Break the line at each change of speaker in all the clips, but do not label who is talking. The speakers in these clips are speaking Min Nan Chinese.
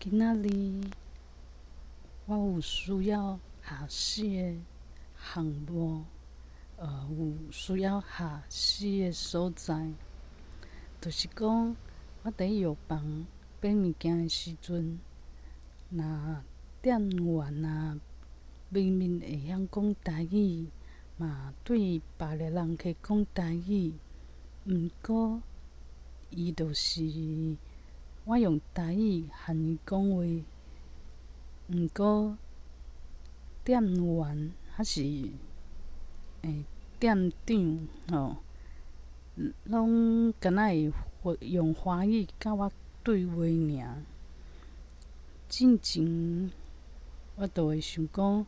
今仔日我有需要學習的項目，有需要學習的所在，就是講我佇藥房買物件的時陣，若店員啊明明會曉講台語，嘛對別个人客講台語，毋過伊就是我用台語和伊講話，毋過店員抑是店長吼，攏敢若會用華語佮我對話爾。進前我就會想講，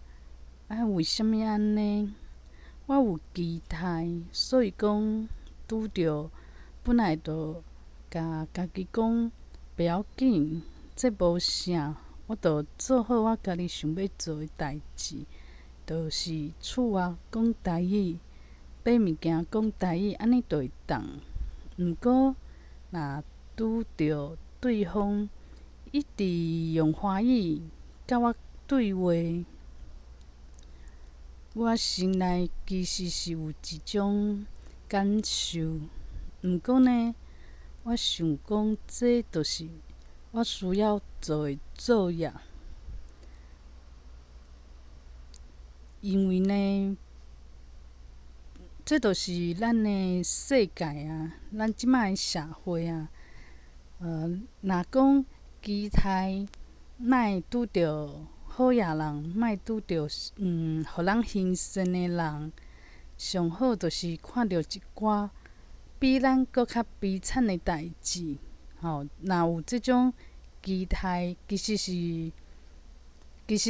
啊，為啥物按呢？我有期待，所以講拄著本來就共家己講袂要緊，這無啥，我就做好我家己想欲做的代誌，就是厝外講台語，買物件講台語，按呢就會當。毋過若拄著對方一直用華語佮我對話，我心內其實是有一種感受。毋過呢，我想講這就是我需要做的作業，因為呢，這就是咱的世界啊，咱這擺的社會啊，若講期待莫拄著好野人，莫拄著予人行善的人，上好就是看著一寡比咱閣較悲慘的代誌，吼，若有這種期待，其實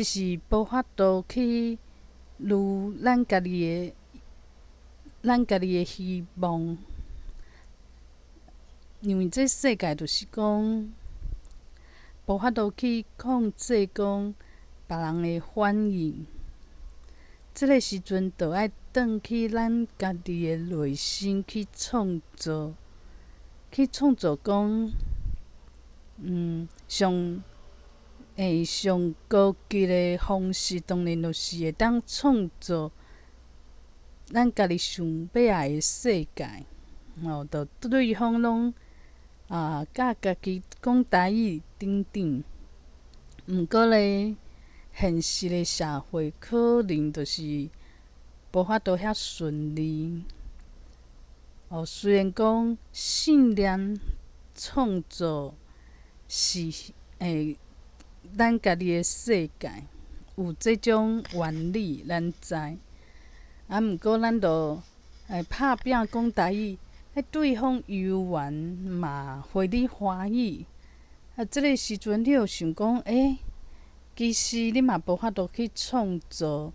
是無法度去愈咱家己的希望，因為這世界就是講無法度去控制講別人的反應，這个時陣就愛轉去咱家己的內心去創造，去創造講，上高級的方式，當然就是會當創造咱家己想欲愛的世界，吼，就對方攏啊，佮家己講台語等等。毋過咧，現實的社會可能就是無法度遐順利。哦，雖然講信念創造是咱家己的世界，有這種原理，咱知。啊，毋過咱就拍拚講台語，彼對方猶原嘛回你華語。啊，這个時陣你就想講，其實你嘛無法度去創造。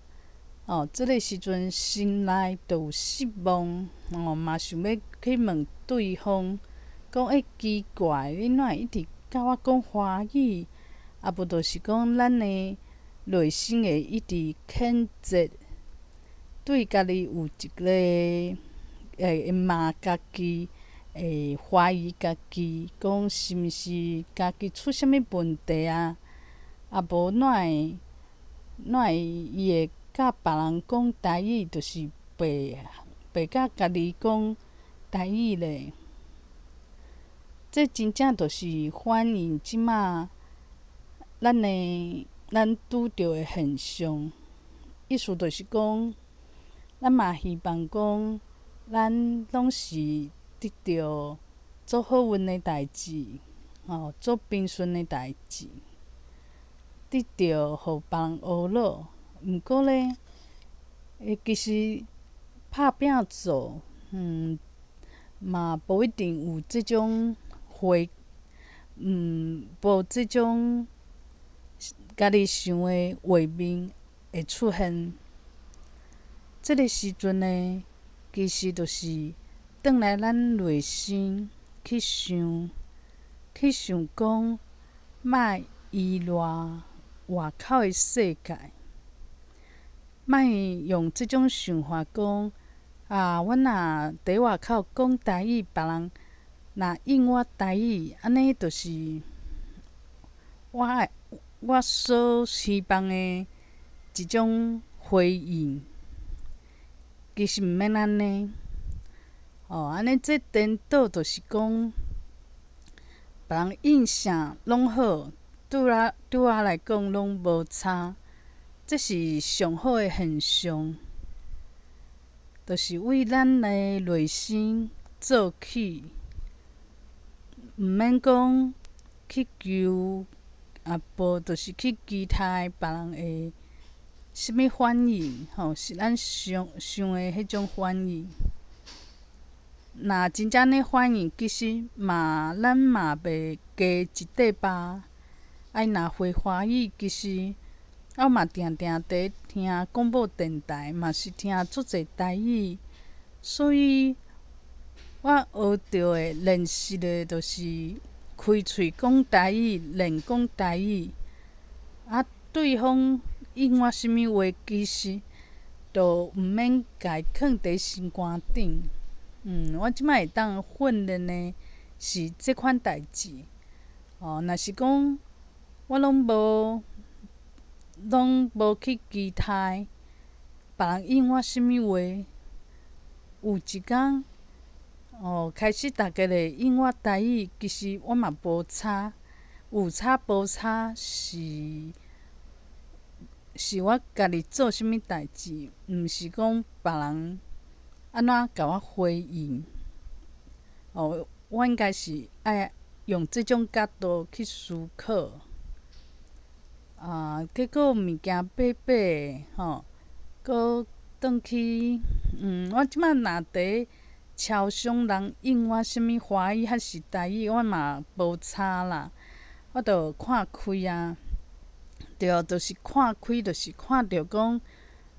哦，這个時陣心內就有失望，哦，嘛想欲去問對方，講奇怪，你哪會一直佮我講華語？啊，無就是講咱的內心會一直譴責，對家己有一个會罵家己，會懷疑家己，講是毋是家己出啥物問題啊？啊，無哪會哪會伊會佮別人講台語，就是袂袂佮家己講台語咧？這真正就是反映這馬咱拄著的現象。意思就是講，咱嘛希望講，咱攏是得著足好運的代誌，吼，足平順的代誌，得著予別人呵咾。毋過咧，其實拍拚做，嘛無一定有這種回，無這種家己想的畫面會出現。這个時陣呢，其實就是轉來咱內心去想，去想講，莫依賴外口的世界，莫用這種想法講，啊，阮若佇外口講台語，別人若應我台語，按呢就是我愛我所希望的一種回應，其實毋免按呢。哦，按呢這顛倒就是講，別人應啥攏好，對我來講攏無差，這是上好的現象，就是為咱的內心做起，毋免講去求，也無就是去期待別人會啥物反應，吼，是咱想想的彼種反應。若真正按呢反應，其實嘛，咱嘛袂加一塊肉。啊，若會華語，其實我嘛定定佇聽廣播電台，嘛是聽足濟台語，所以我學著的練習的，就是開喙講台語，練講台語。啊，對方應我啥物話，其實都毋免共伊囥佇心肝頂。我這擺會當訓練的是這款代誌。哦，若是講我攏無去期待別人應我啥物話，有一工哦，開始逐家咧應我台語，其實我嘛無差，有差無差是我家己做啥物代誌，毋是講別人按怎共我回應。哦，我應該是愛用這種角度去思考。啊，結果物件買買吼，閣轉去，我這擺若佇超商人應我啥物華語還是台語，我嘛無差啦。我就看開啊，對，就是看開，就是看著講，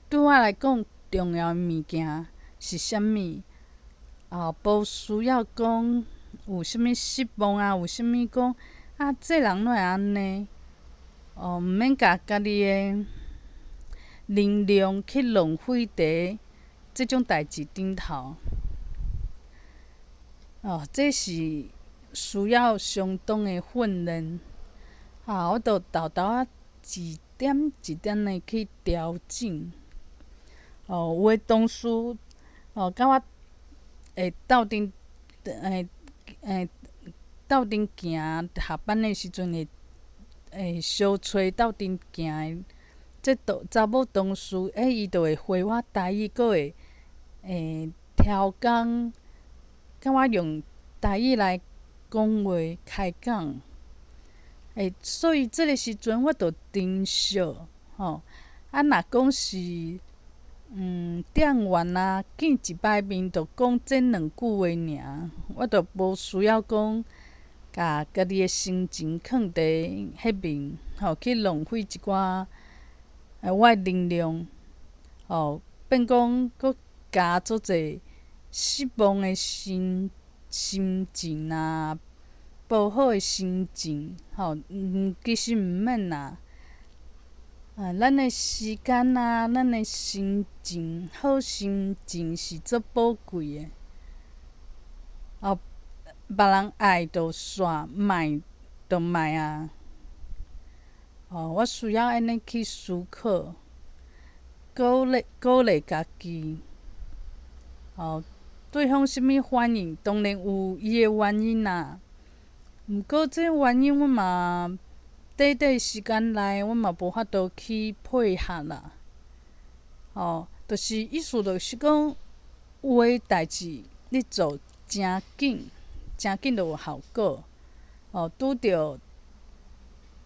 對我來講重要的物件是啥物？啊，無需要講有啥物失望啊，有啥物講啊，這人哪會按呢？哦，毋免共家己的能量去浪費佇這種代誌頂頭。哦，這是需要相當的訓練。啊，我就沓沓仔一點一點的去調整。哦，有的同事哦，佮我會鬥陣會鬥陣行下班的時陣會相揣鬥陣行的，這同查某同事，伊就會回我台語，閣會調工，佮我用台語來講話開講。所以這个時陣我就珍惜，吼。啊，若講是店員啊，見一擺面就講這兩句話爾，我就無需要講共家己的心情囥佇彼面，吼，去浪費一寡我的能量，吼，變講閣加足濟失望的心情啊，無好的心情，吼，其實毋免啦。啊，咱的時間啊，咱的心情，好心情是足寶貴的。哦，別人愛就煞，莫就莫啊。哦，我需要按呢去思考，鼓勵鼓勵家己。哦，對方啥物反應，當然有伊的原因啦。毋過這原因我嘛，短短時間內我嘛無法度去配合啦。哦，就是意思就是講，有的代誌你做誠緊，誠緊就有效果。哦，拄著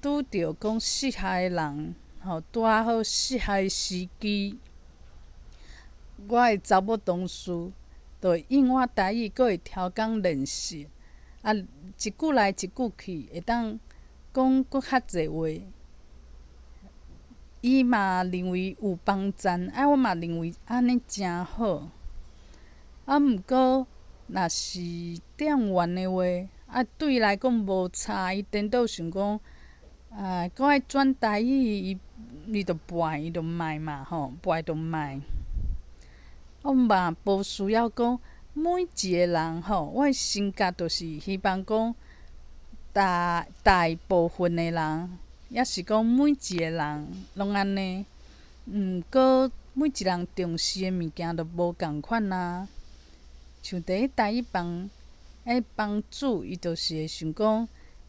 講適合的人，吼，拄仔好適合的時機。我的查某同事就會應我台語，閣會調工練習，啊，一句來一句去，會當講閣較濟話。伊嘛認為有幫贊，啊，我嘛認為按呢誠好。啊，毋過若是店員的話，啊，對伊來講無差，伊顛倒想講，啊，閣愛轉台語，伊就跋，伊就莫嘛吼，跋就莫。我嘛無需要講每一个人吼，我的性格就是希望講，大大部分的人，抑是講每一个人攏按呢。毋過每一人重視的物件都無仝款啊。像佇咧台語房，彼房主伊就是會想講，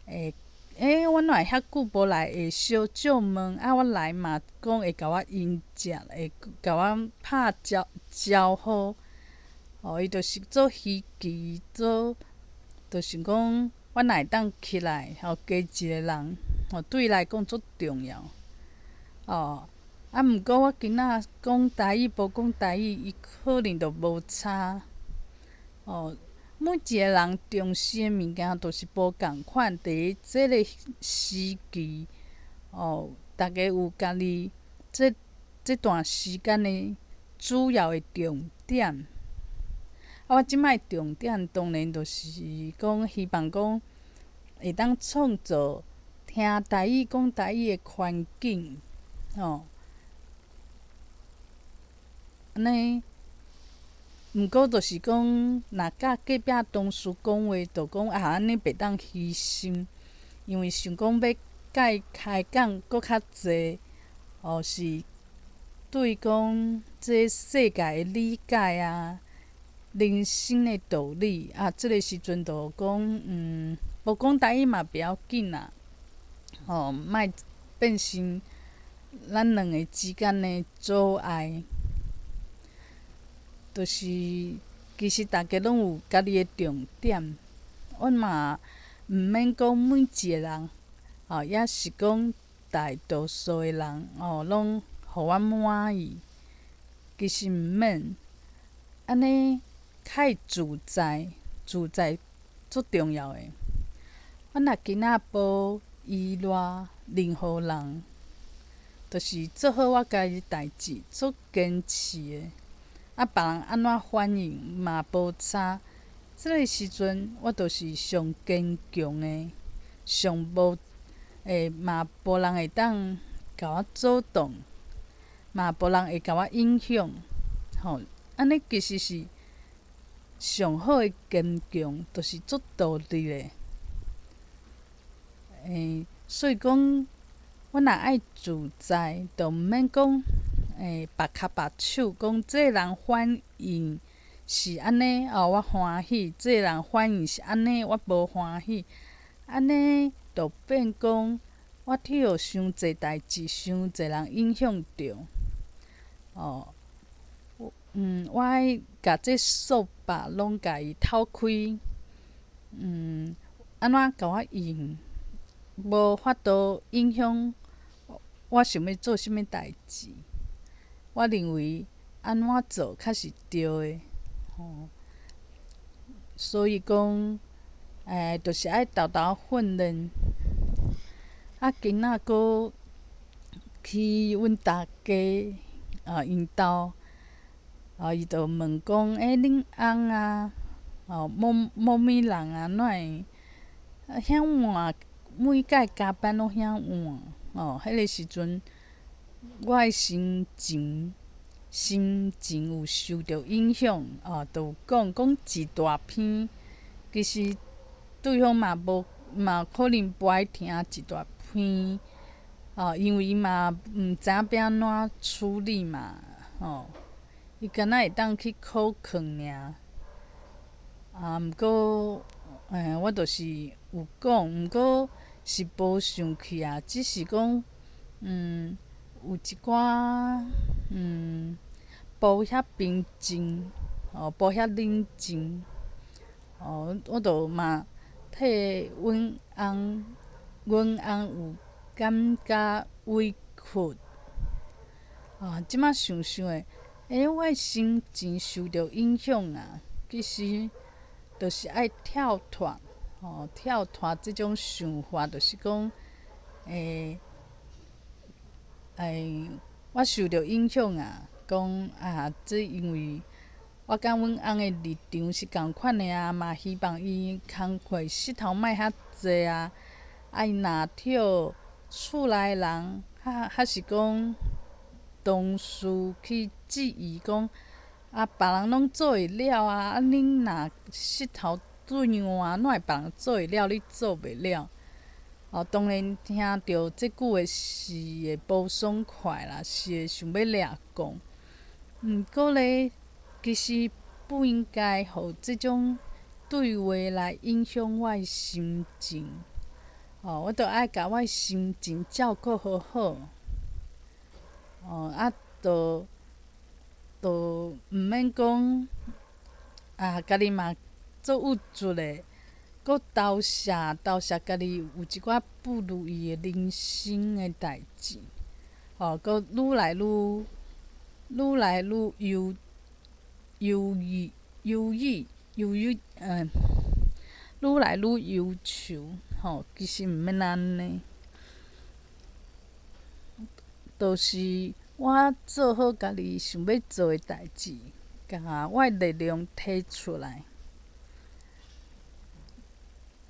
欸欸，我哪會遐久無來，會相借問，啊，我來嘛講會共我迎接，會共我拍招招呼。哦，伊就是做稀奇，做，就想講我若會當起來，吼，加一个人，吼，對伊來講足重要。哦，啊，毋過我今仔講台語無講台語，伊可能就無差。哦，每一个人重視的物件都是無仝款，佇咧這个時期，哦，逐家有家己這這段時間的主要的重點。啊，我這擺重點當然就是講，希望講會當創造聽台語、講台語的環境，吼。按呢，毋過就是講，若佮隔壁同事講話，就講啊，按呢袂當虛心，因為想講欲共伊開講閣較濟，哦，是對講這世界的理解啊，人生的道理啊，這个時陣就講，無講台語嘛袂要緊啦，吼，莫變成咱兩个之間的阻礙。就是其實逐家攏有家己的重點，阮嘛毋免講每一个人，吼，抑是講大多數的人，吼，攏予我滿意。其實毋免，按呢較會自在，自在足重要的。我若今仔無依賴任何人，就是做好我家己代誌，足堅持的。啊，別人按怎反應嘛無差。這个時陣，我就是上堅強的，上無會嘛無人會當共我阻擋，嘛無人會共我影響。吼，按呢其實是上好的堅強，就是足獨立的。欸，所以講，我若愛自在，就毋免講，欸，縛跤縛手，講這个人反應是按呢，哦，我歡喜；這个人反應是按呢，我無歡喜。按呢，就變講，我去予傷濟代誌、傷濟人影響著。哦，我愛共這束縛攏共伊透開，按怎共我用，無法度影響我想欲做啥物代誌。我認為按怎做較是對的，吼。所以講，欸，就是愛沓沓訓練。啊，今仔閣去阮大家啊，𪜶兜，啊，伊就問講：欸，恁翁啊，哦，某某物人啊，哪會遐晚，每擺加班攏遐晚？哦，彼个時陣，我的心情心情有受著影響，哦，就有講講一大篇，其實對方嘛無嘛可能無愛聽一大篇，哦，因為伊嘛毋知影欲按怎處理嘛，吼，伊敢若會當去考勸爾。啊，毋過，欸，我就是有講，毋過是無生氣啊，只是講，有一寡，無遐平靜，哦，無遐冷靜，哦，我就嘛替阮翁，阮翁有感覺委屈。啊，這馬想想的，欸，我的心情受著影響啊，其實就是愛跳脫，吼，跳脫這種想法，就是講，欸，欸，我受著影響啊，講啊，這因為我佮阮翁的立場是仝款的啊，嘛希望伊工課膝頭莫遐濟啊，啊，伊若予厝內人，還是講同事去質疑講，啊，別人攏做會了啊，啊，恁若膝頭對換，哪會別人做會了，你做袂了？哦，當然聽著這句話是會無爽快啦，是會想欲掠講。毋過咧，其實不應該予這種對話來影響我的心情。哦，我著愛共我的心情照顧好好。哦，啊，著毋免講啊，家己嘛做鬱卒的，閣投射投射家己有一寡不如意的人生的代誌，哦，閣愈來愈愈來愈憂憂鬱憂鬱憂鬱，愈來愈憂愁，吼，其實毋免按呢，就是我做好家己想欲做的代誌，共我的力量提出來。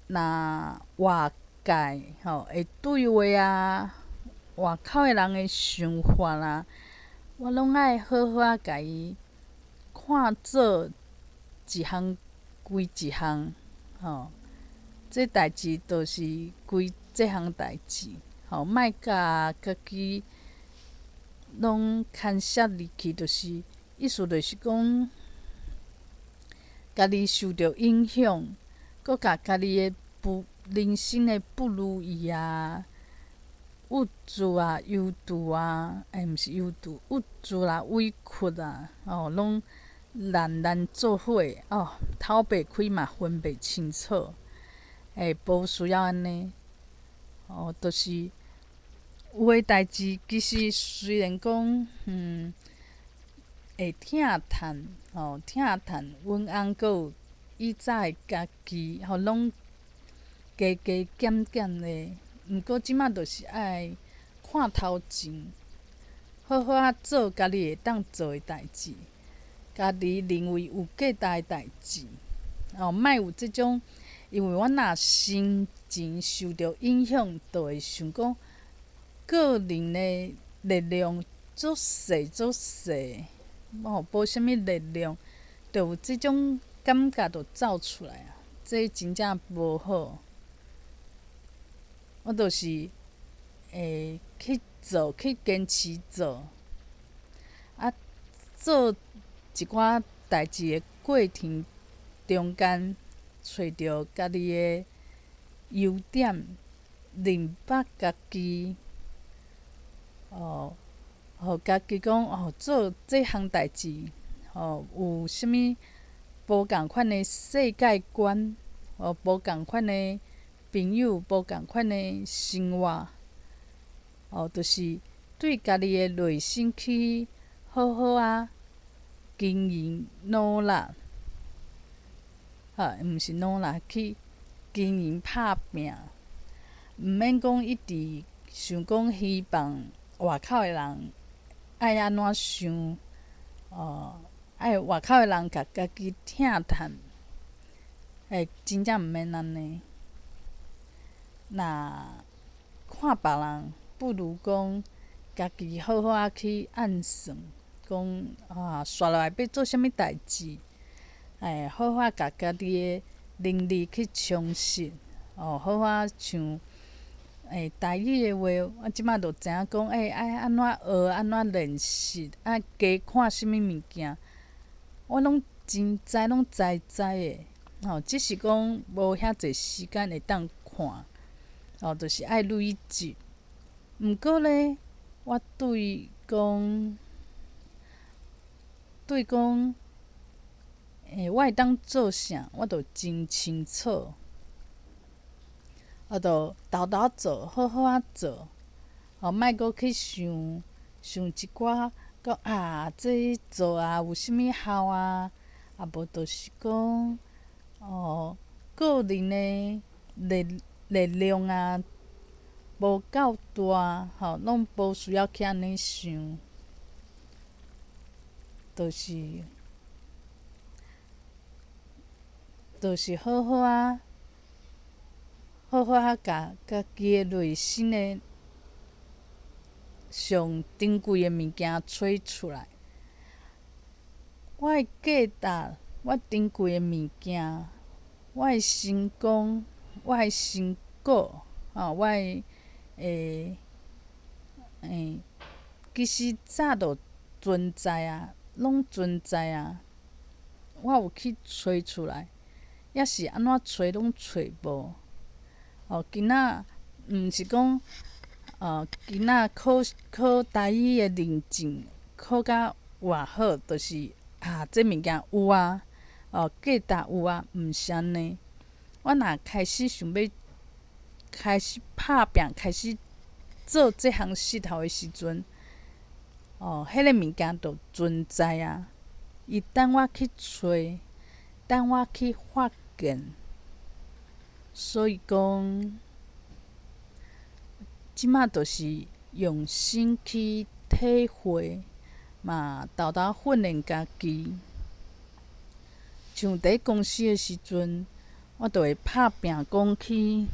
若外界吼會對話啊，外口的人的想法啊，我攏愛好好仔共伊看做一項歸一項，吼。這代誌就是歸這項代誌，吼，莫共家己攏牽涉入去，就是意思就是講，家己受著影響，閣共家己的不人生的不如意啊、鬱卒啊、憂愁啊，毋是憂愁，鬱卒啦、委屈啊，哦，攏連連做伙，哦，頭袂開嘛分袂清楚，無需要按呢，哦，就是有的代誌，其實雖然講，會疼嘆，吼，疼嘆，阮翁閣有以早的家己，吼，攏加加減減的。毋過這馬就是愛看頭前，好好仔做家己會當做的代誌，家己認為有價值的代誌，哦，莫有這種，因為我若心情受著影響，就會想講個人的力量足細足細，吼，無啥物力量，就有這種感覺就走出來啊！這真正無好。我就是會去做，去堅持做，啊，做一寡代誌的過程中間，揣著家己的優點，認捌家己，哦，予家己講哦，做這項代誌，哦，有啥物無仝款的世界觀，哦，無仝款的朋友，無仝款的生活，哦，就是對家己的內心去好好仔經營努力，哈，毋是努力去經營拍拚，毋免講一直想講希望外口的人愛按怎想，哦，愛外口的人共家己疼嘆，真正毋免按呢。若看別人，不如講家己好好仔去按算，講啊，紲落來欲做啥物代誌，好好共家己的能力去充實，哦，好好像台語的話，我這馬就知影講，愛按怎學，按怎練習，愛加看啥物物件，我攏真知，攏知知的，吼，只是講無遐濟時間會當看，哦，就是愛累積。毋過咧，我對講，對講，我會當做啥，我就真清楚。我就沓沓做，好好仔做，哦，莫閣去想想一寡，講啊，這做啊有啥物效啊？啊，無就是講，哦，個人的力量啊，無夠大，吼，攏無需要去按呢想，就是好好仔。好好仔共家己的內心的上珍貴的物件揣出來。我的價值，我珍貴的物件，我的成功，我的成果，吼，我的欸欸，其實早就存在啊，攏存在啊。我有去揣出來，抑是按怎揣攏揣無。哦，囡仔毋是講，囡仔考考台語的認證考甲偌好，就是啊，這物件有啊，哦，價值有啊，毋是按呢。我若開始想欲開始拍拚，開始做這項事頭的時陣，哦，彼个物件就存在啊。伊等我去揣，等我去發現。所以講，這馬就是用心去體會，嘛沓沓訓練家己。像佇公司的時陣，我就會拍拚講去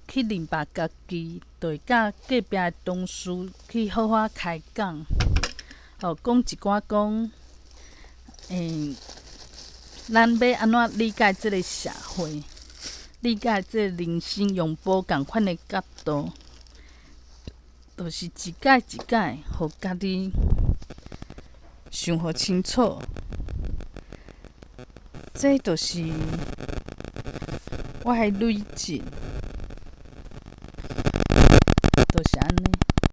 去認捌家己，就會佮隔壁的同事去好好開講。哦，講一寡講，咱欲按怎理解這个社會，理解這个人生，用無仝款的角度，就是一擺一擺，予家己想予清楚。這就是我的累積。